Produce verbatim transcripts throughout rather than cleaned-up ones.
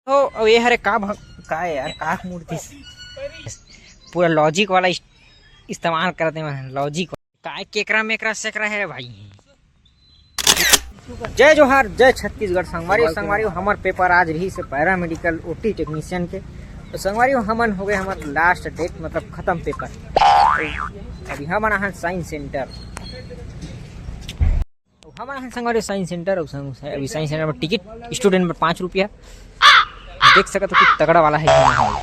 हो, अब ये हरे का भं-, का है यार, का मूर्ति? पूरा लॉजिक वाला इस-, इस्तेमाल करते हैं, लॉजिक। काय केकरा मेकरा सेकरा है भाई? जय जोहार, जय छत्तीसगढ़। संगवारी, संगवारी, हमर पेपर आज रही से पैरामेडिकल ओटी टेक्नीशियन के। तो संगवारी, हमन हो गए हमर लास्ट डेट, मतलब खत्म पेपर। अभी हमन आहन साइंस सेंटर। तो हमन आहन संगवारी साइंस सेंटर, अउ संग-, अभी साइंस सेंटर में टिकट स्टूडेंट में पाँच रुपया। देख सकत हो कि तगड़ा वाला है ये माहौल।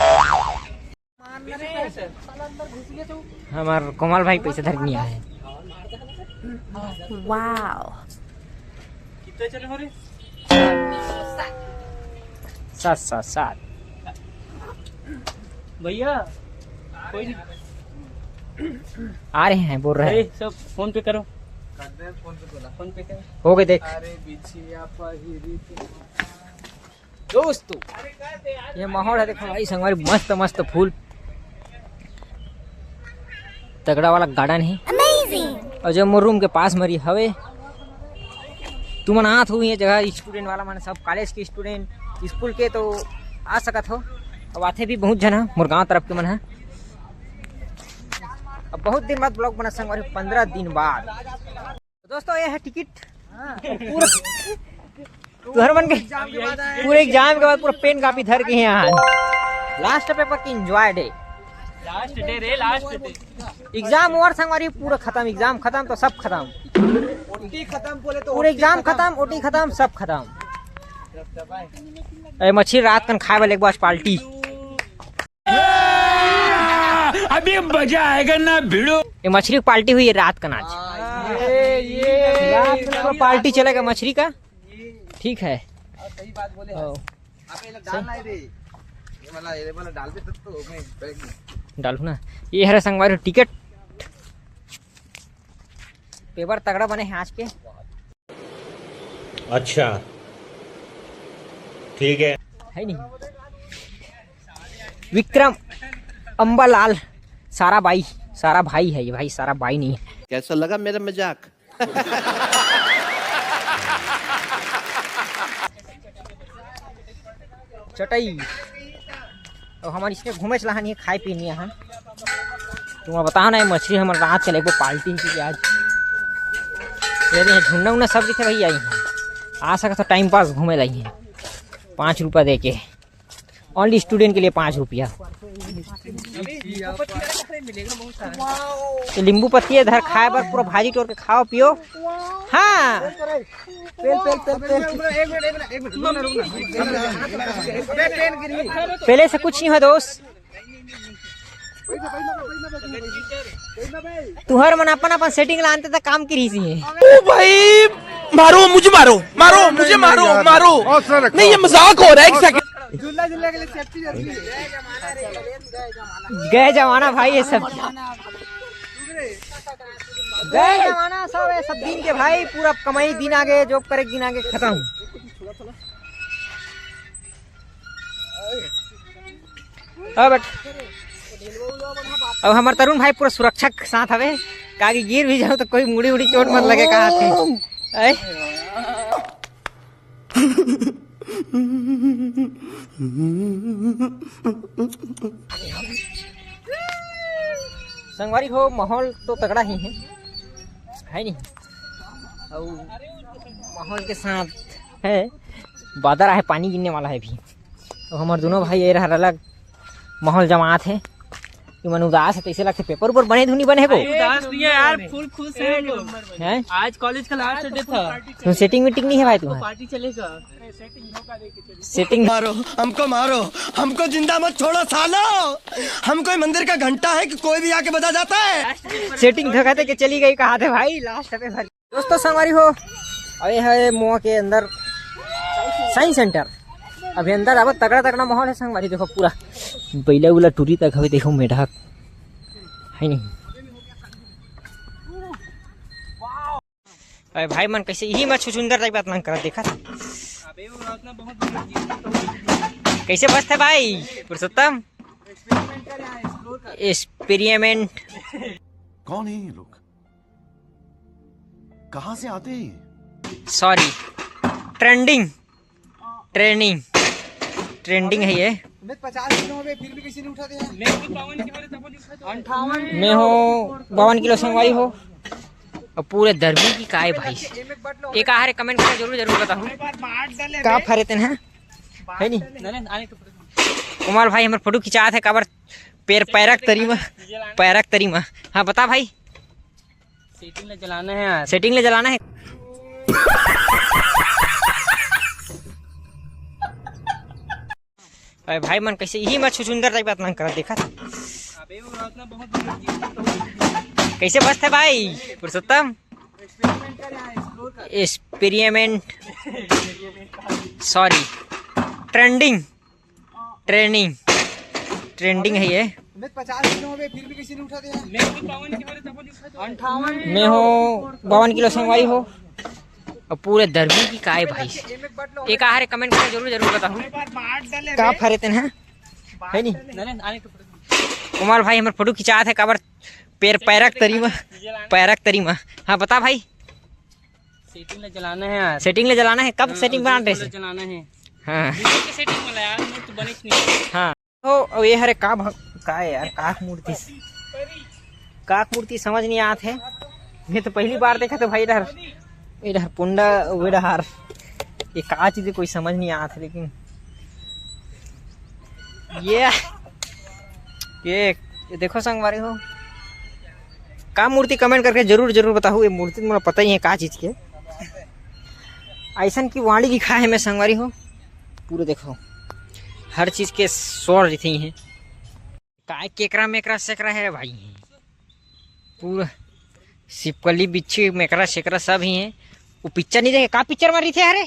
हमार कोमल भाई पैसा धर के नहीं आए। वाओ। कितने चले हो रे? सात, सात, सात। भैया, कोई नहीं। आ रहे हैं, बोल रहे हैं। अरे, सब फोन पे करो। कर दे, फोन पे बोला। फोन पे करो। हो गए, देख। अरे, बिछिया पहिरी के दोस्तों, ये माहौल है, देखो भाई संगवारी, मस्त मस्त फूल, तगड़ा वाला गार्डन है। अमेजिंग। और जो मोर रूम के पास मरी हवे, तुमन आत हो ये जगह, स्टूडेंट वाला मन, सब कॉलेज के स्टूडेंट, स्कूल के, तो आ सकत हो। अब आथे भी बहुत झन ह, मोर गांव तरफ के मन ह। अब बहुत दिन बाद ब्लॉग बना संगवारी, पंद्रह दिन बाद। दोस्तों, ये है टिकट। पूरा तुहर मन के पूरे एग्जाम के बाद पूरा पेन कॉपी धर के यहाँ लास्ट पेपर की एंजॉय डे। लास्ट डे रे, लास्ट डे। एग्जाम ओवर संगवारी, पूरा खत्म, एग्जाम खत्म तो सब खत्म। ओटी खत्म बोले तो पूरा एग्जाम खत्म, ओटी खत्म, सब खत्म। ए मछली रात कन खाए वाले एक बार पार्टी। अभी मजा आएगा ना भिड़ो। ये मछली की पार्टी हुई है रात का आज। ये, ये, रात में तो पार्टी चलेगा मछली का। ठीक है। सही बात बोले। ओ। आप ये लोग डाल ना रे। ये वाला, ये वाला डाल दे तब तो मैं बैग में। डालू ना। ये हरे संगवारी टिकट। पेपर तगड़ा बने हैं आज के। अच्छा, ठीक है। है नहीं? विक्रम अम्बालाल साराबाई, साराभाई है ये भाई, साराबाई नहीं है। कैसा लगा मेरा मजाक? चटई। अब हमन इसके घूमे चला हन, ये खाए पीए नहीं हन। तुम बताओ ना, ये मछली हमन रात के लेगो पार्टी की आज। ये देख, झुन्ना उन्ना सब दिखे भैया, आई हैं। आ सकत हो टाइम पास घूमे लाई हैं, पाँच रुपया दे के। ओनली स्टूडेंट के लिए पाँच रुपया। ये नींबू पत्ती है, इधर खाए बर पूरा भाजी टोर के खाओ पियो। हाँ। पेल, पेल, पेल, पेल। एक मिनट, एक मिनट, एक मिनट, रुकना, रुकना। पेन, पेन गिरी। पहले से कुछ नहीं हो दोस्त। तुहर मन अपन अपन सेटिंग लानते त काम की रही है। ओ भाई, मारो मुझे, मारो, मारो मुझे, मारो, मारो। नहीं, ये मजाक हो रहा है, एक सेकंड। झूला झूलने के लिए सेफ्टी जरूरी है। गए जमाना भाई ये सब। गए जमाना सब, ये सब दिन के भाई, पूरा कमाई दिन आगे, जॉब करे दिन आगे खत्म। अब बट, अब हमार तरुण भाई पूरा सुरक्षा के साथ हवे, काकि गिर भी जाओ तो कोई मुड़ी उड़ी चोट मत लगे, कहा थे। ऐ? संगवारी हो, माहौल तो तगड़ा ही है, है नहीं? और माहौल के साथ है, बादर आहे, पानी गिरने वाला है अभी। तो हमार दोनों भाई ये रहा अलग माहौल जमात है, ये मन उदास है, तैसे लगते पेपर ऊपर बने धुनी बने को। अरे उदास नहीं है यार, फुल खुश है। हैं? आज कॉलेज का लास्ट डे था। तुम सेटिंग मीटिंग नहीं है भाई तुम्हारा? पार्टी चलेगा। सेटिंग मारो, हमको मारो, हमको जिंदा मत छोड़ो सालो। हम कोई मंदिर का घंटा है कि कोई भी आके बजा जाता है? सेटिंग धोखा दे के चली गई, कहा थे भाई लास्ट पे भर। दोस्तों संगवारी हो, अरे है मोआ के अंदर साइंस सेंटर। अभी अंदर अब तगड़ा तगड़ा माहौल है संगवारी, देखो पूरा बैला उला टूरी तक हवे, देखो मेढक है नहीं। अरे भाई मन कैसे यही मैं छुछुंदर टाइप बात करत देखा था। कैसे बचते भाई पुरुषोत्तम? एक्सपेरिमेंट। कौन है ये लोग? कहां से आते हैं ये? सॉरी, ट्रेंडिंग, ट्रेनिंग, ट्रेंडिंग है ये। मैं पचास किलो हो बे, फिर भी किसी नहीं उठा दे यार। मैं खुद बावन किलो, तब नहीं उठा दे। अंठावन। मैं हो बावन किलो संगवारी हो। और पूरे धरमी की काय भाई। एक आहार कमेंट करके जरूर जरूर बताओ। का फरे तेन है? है नहीं। कुमार भाई हमर फोटो खिंचात है, काबर पैर पैरक तरी मा, पैरक तरी मा। हाँ बता भाई। सेटिंग ले जलाना है यार। सेटिंग ले जलाना है। अरे भाई मन कैसे यही मैं छुछुंदर टाइप बात करत देखा था। अबे वो रात ना बहुत भीड़ थी, तो कैसे बचते भाई Purushottam? Experiment, sorry, trending, trending, trending है ये। मैं पचास किलो हो बे, फिर भी किसी नहीं उठा दे यार। मैं खुद बावन किलो, तब नहीं उठा दे। अंठावन। मैं हो बावन किलो संगवारी हो। और पूरे धरमी की काय भाई। एक आहार कमेंट करके जरूर जरूर बताओ। का फरे तेन है? है नहीं। कुमार भाई हमर फोटो खिंचात है, काबर पैर पैरक तरी मा, पैरक तरी मा। हाँ बता भाई। सेटिंग ले जलाना है यार। सेटिंग ले जलाना है। कब सेटिंग बना रहे? जलाना है। हाँ। सेटिंग वाला यार, मैं तो बने नहीं। हाँ। तो अब ये हरे का भग-, का है यार, काक मूर्ति, काक मूर्ति समझ नहीं आत है। मैं तो पहली बार देखा था भाई इधर, इधर पुंडा, इधर ये का चीज है, कोई समझ नहीं आत है। लेकिन ये, ये, ये देखो संगवारी हो, का मूर्ति कमेंट करके जरूर जरूर बताओ। ये मूर्ति तो मोला पता ही है का चीज के। ऐसन की वाणी लिखा है मैं संगवारी हो, पूरे देखो हर चीज के शोर रहिथे ही है। काय केकरा मेकरा सेकरा है रे भाई, पूरा सिपकली बिच्छी मेकरा सेकरा सब ही है। वो पिक्चर नहीं देखे का? पिक्चर में रहिथे हरे।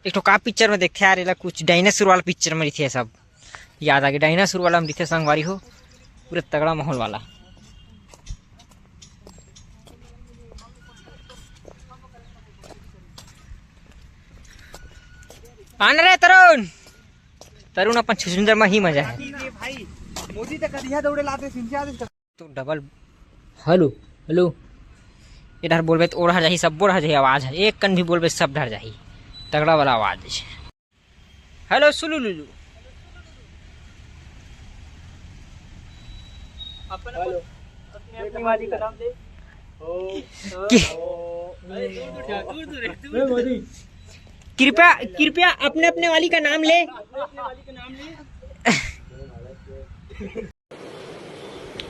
एक ठो का पिक्चर में देखथे यार, एला कुछ डायनासोर वाला पिक्चर में रहिथे सब। याद आ गया, डायनासोर वाला में रहिथे संगवारी हो, पूरा तगड़ा माहौल वाला। आन रे तरुण, तरुण अपन छुछुंदर में ही मजा है। भाई, मोदी तक करिया दौड़े लाते सिंधिया दे। तो डबल, हेलो, हेलो, इधर बोलबे तो ओढ़ा जाही, सब बोढ़ा जाही, आवाज है एक कन भी बोलबे सब डर जाही, तगड़ा वाला आवाज। हेलो सुलू लुलू। अपन हेलो। अपने अपने वाली का नाम ले। ओ, कि- ओ, अरे दूर दूर जा, दूर दूर है, दूर ए, दूर। मोदी। कृपया, कृपया अपने अपने वाली का नाम ले। अपने अपने वाली का नाम ले।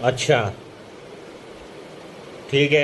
अच्छा, ठीक है।